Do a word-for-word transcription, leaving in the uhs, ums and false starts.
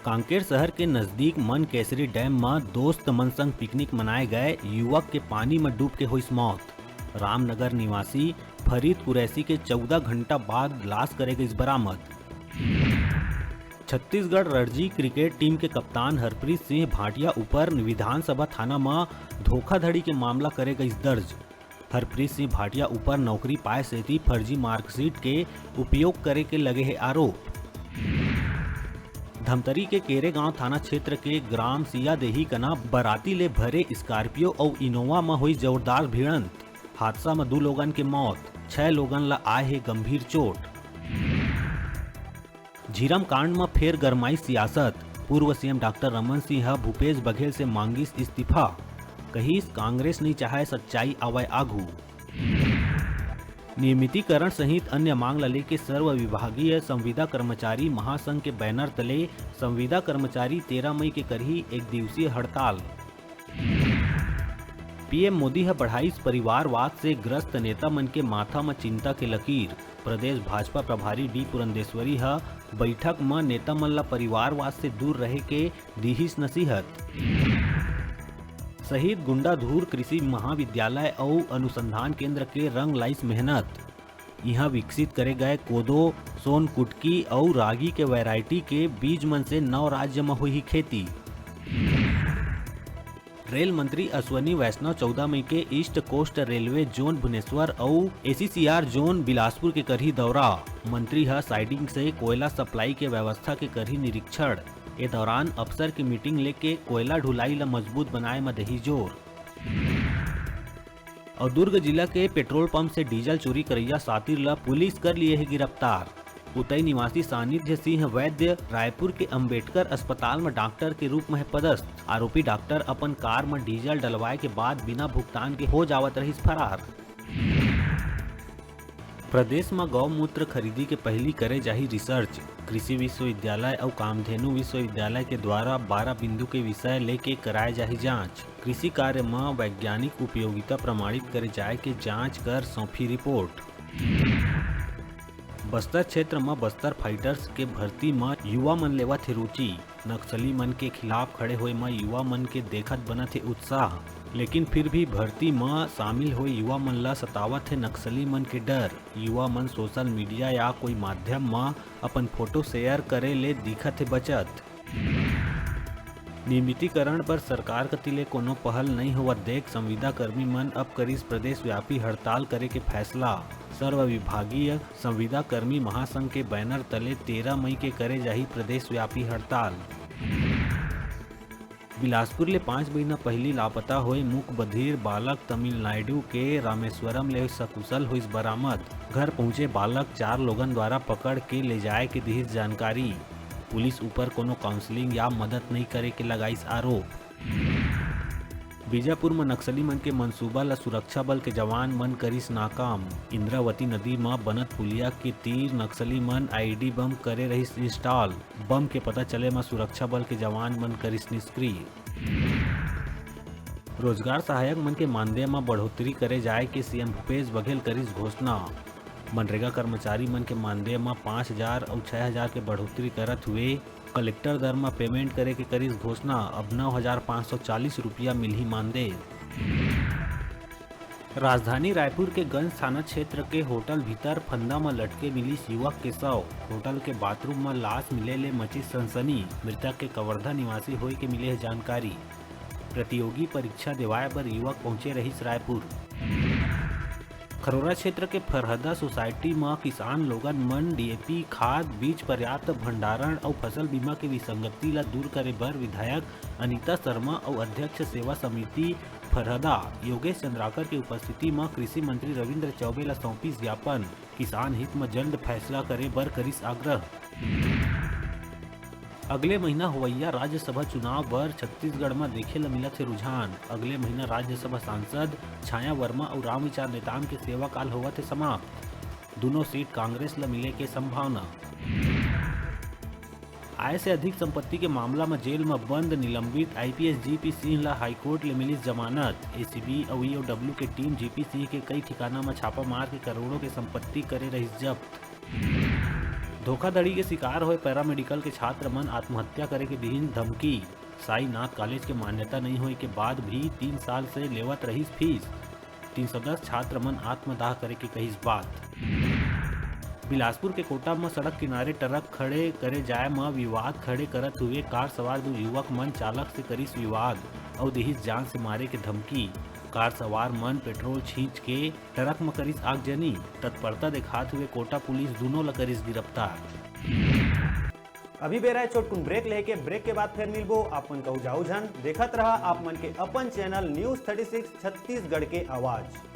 कांकेर शहर के नजदीक मन केसरी डैम म दोस्त मन संग पिकनिक मनाए गए युवक के पानी म डूब के होइस मौत। रामनगर निवासी फरीद कुरैशी के चौदह घंटा बाद लाश करे गइस बरामद। छत्तीसगढ़ रणजी क्रिकेट टीम के कप्तान हरप्रीत सिंह भाटिया ऊपर विधानसभा थाना म धोखाधड़ी के मामला करे गइस दर्ज। हरप्रीत सिंह भाटिया ऊपर नौकरी पाए सेती फर्जी मार्कशीट के उपयोग करे के लगे हे आरोप। धमतरी के केरेगांव थाना क्षेत्र के ग्राम सियादेही कना बराती ले भरे स्कॉर्पियो अउ इनोवा म होइस जोरदार भिड़ंत। हादसा म दू लोगन के मौत, छह लोगन ल आए हे गंभीर चोट। झीरम कांड म फेर गरमाइस सियासत। पूर्व सीएम डॉक्टर रमन सिंह ह भूपेश बघेल से मांगिस इस्तीफा, कहिस कांग्रेस नइ चाहय सच्चाई आवय आघू। नियमितीकरण सहित अन्य मांग ल लेके सर्व विभागीय संविदा कर्मचारी महासंघ के बैनर तले संविदा कर्मचारी तेरह मई के करही एक दिवसीय हड़ताल। पीएम मोदी ह बढ़ाइस परिवारवाद से ग्रस्त नेता मन के माथा म चिंता के लकीर। प्रदेश भाजपा प्रभारी डी पुरंदेश्वरी ह बैठक म नेता मन ल परिवारवाद से दूर रहे के दिहिस नसीहत। शहीद गुंडाधूर कृषि महाविद्यालय अउ अनुसंधान केंद्र के रंग लाइस मेहनत। इहां विकसित करे गए कोदो, सोन कुटकी अउ रागी के वैरायटी के बीज मन से नौ राज्य म होही खेती। रेल मंत्री अश्विनी वैष्णव चौदह मई के ईस्ट कोस्ट रेलवे जोन भुवनेश्वर अउ एसीसीआर जोन बिलासपुर के करही दौरा। मंत्री ह साइडिंग से कोयला सप्लाई के व्यवस्था के करही निरीक्षण। ए दौरान अफसर के मीटिंग लेके कोयला ढुलाई ल मजबूत बनाए म देही जोर। अउ दुर्ग जिला के पेट्रोल पंप से डीजल चोरी करइया सातिर ल पुलिस कर लिए हे गिरफ्तार। उतई निवासी सानिध्य सिंह वैद्य रायपुर के अंबेडकर अस्पताल म डॉक्टर के रूप म हे पदस्थ। आरोपी डॉक्टर अपन कार म डीजल डलवाए के बाद बिना भुगतान के हो जावत रहिस फरार। प्रदेश म गौमूत्र खरीदी के पहिली करे जाही रिसर्च। कृषि विश्वविद्यालय अउ कामधेनु विश्वविद्यालय के द्वारा बारह बिंदु के विषय लेके कराए जाही जांच। कृषि कार्य म वैज्ञानिक उपयोगिता प्रमाणित करे जाए के जांच कर सौंपही रिपोर्ट। बस्तर क्षेत्र म बस्तर फाइटर्स के भर्ती म युवा मन लेवत हे रुचि। नक्सली मन के खिलाफ खड़े होए म युवा मन के देखत बनत हे उत्साह, लेकिन फिर भी भर्ती म शामिल होए युवा मन ल सतावत हे नक्सली मन के डर। युवा मन सोशल मीडिया या कोई माध्यम म अपन फोटो शेयर करे ले दिखत हे बचत। नियमितीकरण पर सरकार कति ले कोनो पहल नइ होवत देख संविदा कर्मी मन अब करिस प्रदेश व्यापी हड़ताल करे के फैसला। सर्व विभागीय संविदा कर्मी महासंघ के बैनर तले तेरह मई के करे जाही प्रदेश व्यापी हड़ताल। बिलासपुर ले पाँच महीना पहिली लापता होए मूक बधिर बालक तमिलनाडु के रामेश्वरम ले सकुशल होइस बरामद। घर पहुंचे बालक चार लोगन द्वारा पकड़ के ले जाए के दिहिस जानकारी। पुलिस ऊपर कोनो काउंसलिंग या मदद नइ करे के लगाइस आरोप। बीजापुर म नक्सली मन के मंसूबा ल सुरक्षा बल के जवान मन करिस नाकाम। इंद्रावती नदी म बनत पुलिया के तीर नक्सली मन आईईडी बम करे रहिस इंस्टॉल। बम के पता चले म सुरक्षा बल के जवान मन करिस निष्क्रिय। रोजगार सहायक मन के मानदेय म बढ़ोतरी करे जाए के सीएम भूपेश बघेल करिस घोषणा। मनरेगा कर्मचारी मन के मानदेय म पाँच हजार अउ छह हजार के बढ़ोतरी करत हुए कलेक्टर दर म पेमेंट करे के करिस घोषणा। अब नौ हजार पाँच सौ चालीस रुपया मिलही मानदेय। राजधानी रायपुर के गंज थाना क्षेत्र के होटल भीतर फंदा म लटके मिलिस युवक के शव। होटल के बाथरूम म लाश मिले ले मचिस सनसनी। मृतक के कवर्धा निवासी होए के मिले हे जानकारी। प्रतियोगी परीक्षा देवाए बर युवक पहुंचे रहिस रायपुर। खरोरा क्षेत्र के फरहदा सोसाइटी म किसान लोगन मन डीएपी खाद, बीज पर्याप्त भंडारण अउ फसल बीमा के विसंगति ल दूर करे बर विधायक अनीता शर्मा अउ अध्यक्ष सेवा समिति फरहदा योगेश चंद्राकर के उपस्थिति म कृषि मंत्री रविंद्र चौबे ल सौंपिस ज्ञापन। किसान हित म जल्द फैसला करे बर करिस आग्रह। अगले महीना होवइया राज्यसभा चुनाव बर छत्तीसगढ़ म देखे ल मिलत हे रुझान। अगले महीना राज्यसभा सांसद छाया वर्मा अउ रामविचार नेताम के सेवा काल होवत हे समाप्त। दुनों सीट कांग्रेस ल मिले के संभावना। आय से अधिक संपत्ति के मामला म जेल म बंद निलंबित आईपीएस जीपी सिंह ल हाईकोर्ट ले मिलिस जमानत। एसीबी अउ ईओडब्ल्यू के टीम जीपी सिंह के कई ठिकाना म छापा मार के करोड़ों के संपत्ति करे रहिस जब्त। धोखाधड़ी के शिकार होए पैरामेडिकल के छात्र मन आत्महत्या करे के दिहिन धमकी। साईनाथ कॉलेज के मान्यता नइ होए के बाद भी तीन साल से लेवत रहिस फीस। तीन सौ दस छात्र मन आत्मदाह करे के कहिस बात। बिलासपुर के कोटा म सड़क किनारे ट्रक खड़े करे जाए म विवाद खड़े करत हुए कार सवार दू युवक मन चालक से करिस विवाद अउ देहिस जान से मारे के धमकी। कार सवार मन पेट्रोल छींच के ट्रक म करिस आगजनी। तत्परता देखात हुए कोटा पुलिस दूनों ल करिस गिरफ्तार। अभी बेरा हे छोटकुन ब्रेक लेके, ब्रेक के बाद फेर मिलबो। आप मन कहू जाऊ झन, देखत रहा आप मन के अपन channel news thirty six Chhattisgarh के आवाज़।